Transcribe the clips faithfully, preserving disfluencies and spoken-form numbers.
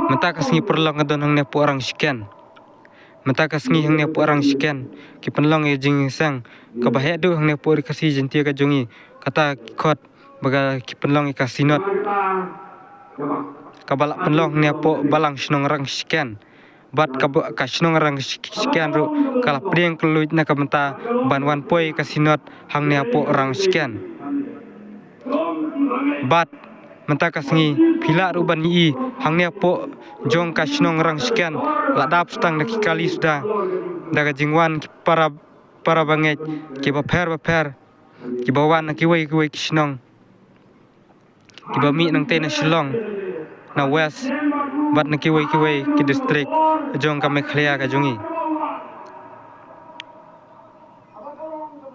Mynta ka sngi pyrlong ka don hangne hapoh Rangshken. Mynta ka sngi hangne hapoh Rangshken ki pynlong ïa ka jingïaseng kaba heh duh hangne hapoh Ri Khasi Jaiñtia ka jong ngi. Kata ki khot ba ka ki pynlong ïa ka synod kaba la pynlong hangne hapoh balang shnong Rangshken. Bad ka, ka shnong Rangshken ruh ka la pdiang kylluid na ka bynta ban wan poi ka synod hangne hapoh Rangshken. Bad mynta ka sngi phi lah ruh ban ïohi hangne hapoh jong ka shnong Rangshken la dap tang da ki kali suda, da ka jingwan ki para, para bangeit kiba pher ba pher kiba wan na kiwei kiwei ki shnong kiba mih nangtei na Shillong, na West, bad na kiwei kiwei ki district jong ka Meghalaya ka jong ngi.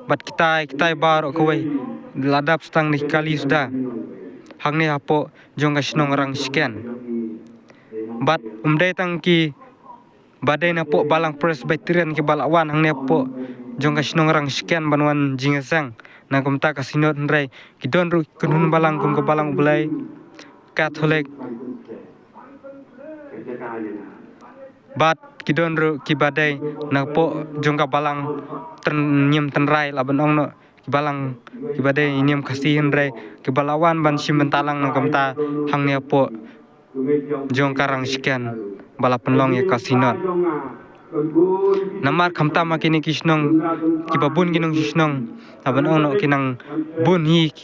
Bad kitai kitai baroh kawei la dap tang da ki kali suda hangne hapoh jong ka shnong Rangshken. Bad ym dei tang kiba dei na hapoh balang Presbyterian kiba la wan hangne hapoh jong ka shnong Rangshken ban wan jingïaseng na ka bynta ka synod, hynrei ki don ruh ki kynhun balang kum ka Balang U Blei, Katholik, bad ki don ruh kiba dei na hapoh jong ka balang tyn-, niam tynrai, lah ban ong noh ki balang kiba dei niam Khasi, hynrei kiba la wan ban shim bynta lang na ka bynta hangne hapoh jong ka Rangshken ba la pynlong ïa ka synod. Namar khamtam ha kine ki shnong kiba bun ki nongshong shnong, lah ban ong noh ki nang bun hi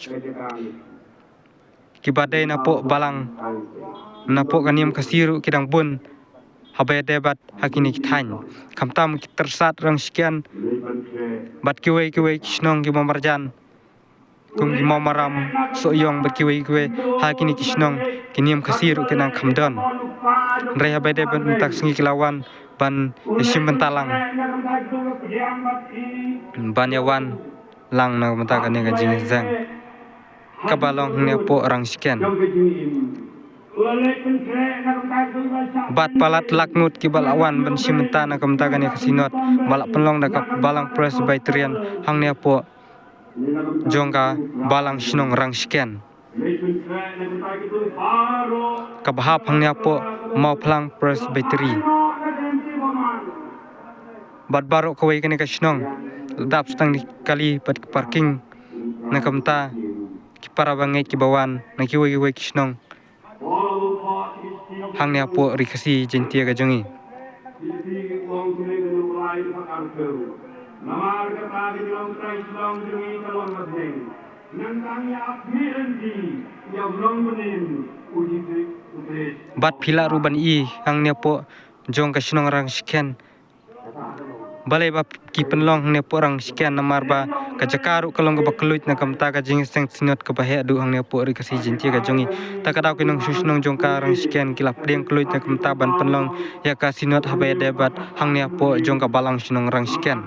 kiba dei na hapoh balang, na hapoh ka niam Khasi ruh ki dang bun haba ïadei bad ha kine ki thaiñ. Khamtam ki Tyrsad Rangshken bad kiwei kiwei ki shnong kiba marjan kum ki Mawmaram, Sohiong bad kiwei kiwei ha kine ki shnong ki niam Khasi ruh ki nang kham don. Hynrei haba ïadei bad mynta ka sngi ki la wan ban ïashim bynta lang, ban ïawan lang na ka bynta kane ka jingïaseng kaba long hangne hapoh Rangshken. Bad palat lak ngut kiba la wan ban shim bynta na ka bynta kane ka synod ba la pynlong da ka Balang Presbyterian hangne hapoh jong ka balang shnong Rangshken kaba hap hangne hapoh Mawphlang Presbytery. Bad baroh kawei kane ka shnong la dap tang da ki kali bad ki parking na ka bynta ki para bangeit kiba wan na kiwei kiwei ki shnong hangne hapoh Ri Khasi Jaiñtia ka jong ngi. Bad phi lah ruh ban ïohi hangne hapoh jong ka shnong Rangshken balei ba ki pynlong hangne hapoh Rangshken, namar ba ka jaka ruh ka long kaba kylluid na ka bynta ka jingïaseng synod kaba heh duh hangne hapoh Ri Khasi Jaiñtia ka jong ngi. Ta ka daw ki nongshong shnong jong ka Rangshken ki la pdiang kylluid na ka bynta ban pynlong ïa ka synod haba ïadei bad hangne hapoh jong ka balang shnong Rangshken.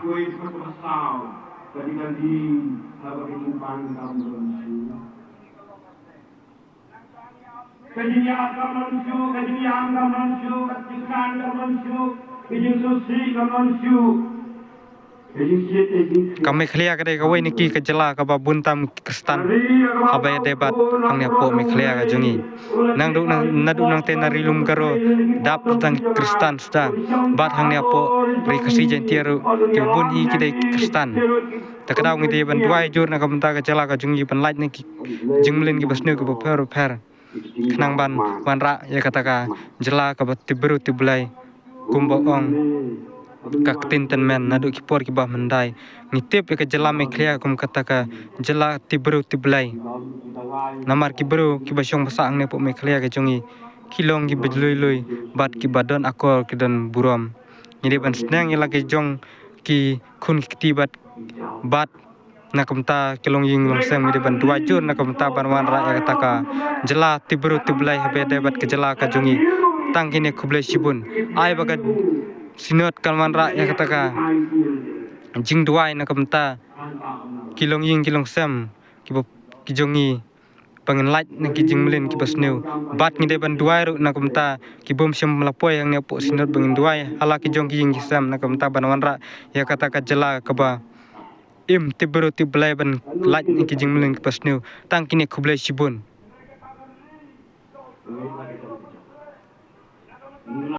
Ka jingïap kam long shuh, ka jingïap kam long shuh, ka jingkhan kam long shuh, ka jingsngewsih kam long shuh. Ka jingshit, ka jingshit. Ka Meghalaya ka dei kawei na ki ka jylla kaba bun tam ki Khristan haba ïadei bad hangne hapoh Meghalaya ka jong ngi. Naduh nang, naduh nangtei na Ri Lum Garo dap tang ki Khristan suda, bad hangne hapoh Ri Khasi Jaiñtia ruh ki bun hi ki dei ki Khristan. Ta ka daw ngi dei ban duwai jur na ka bynta ka jylla ka jong ngi ban lait na ki jingmlien kiba sniew kiba pher pher khnang ban wanrah ïa kata ka jylla kaba tip briew tip Blei kumba ong ka ktien tymmen naduh ki por kiba myndai. Ngi tip ïa ka jylla Meghalaya kum kata ka jylla tip briew tip Blei. Namar ki briew kiba shong ba sah hangne hapoh Meghalaya ka jong ngi ki long kiba lui lui bad kiba don akor ki don burom. Ngi dei ban sneng ïa la ki jong ki khun ki kti bad, bad na ka bynta ki longïing longsem ngi dei ban duwai jur na ka bynta ban wanrah ïa kata ka jylla tip briew tip Blei haba ïadei bad ka jylla ka jong ngi. Tang kine khublei shibun. Ai ba ka synod kan wanrah ïa kata ka jingduwai na ka bynta ki longïing ki longsem kiba, ki jong ngi ba ngin lait na ki jingmlien kiba sniew. Bad ngi dei ban duwai ruh na ka bynta ki bym shym la poi hangne hapoh synod ba ngin duwai ha la ki jong ki ïing ki sem na ka bynta ban wanrah ïa kata ka jylla kaba im tip briew tip Blei ban lait na ki jingmlien kiba sniew. Tang kine khublei shibun.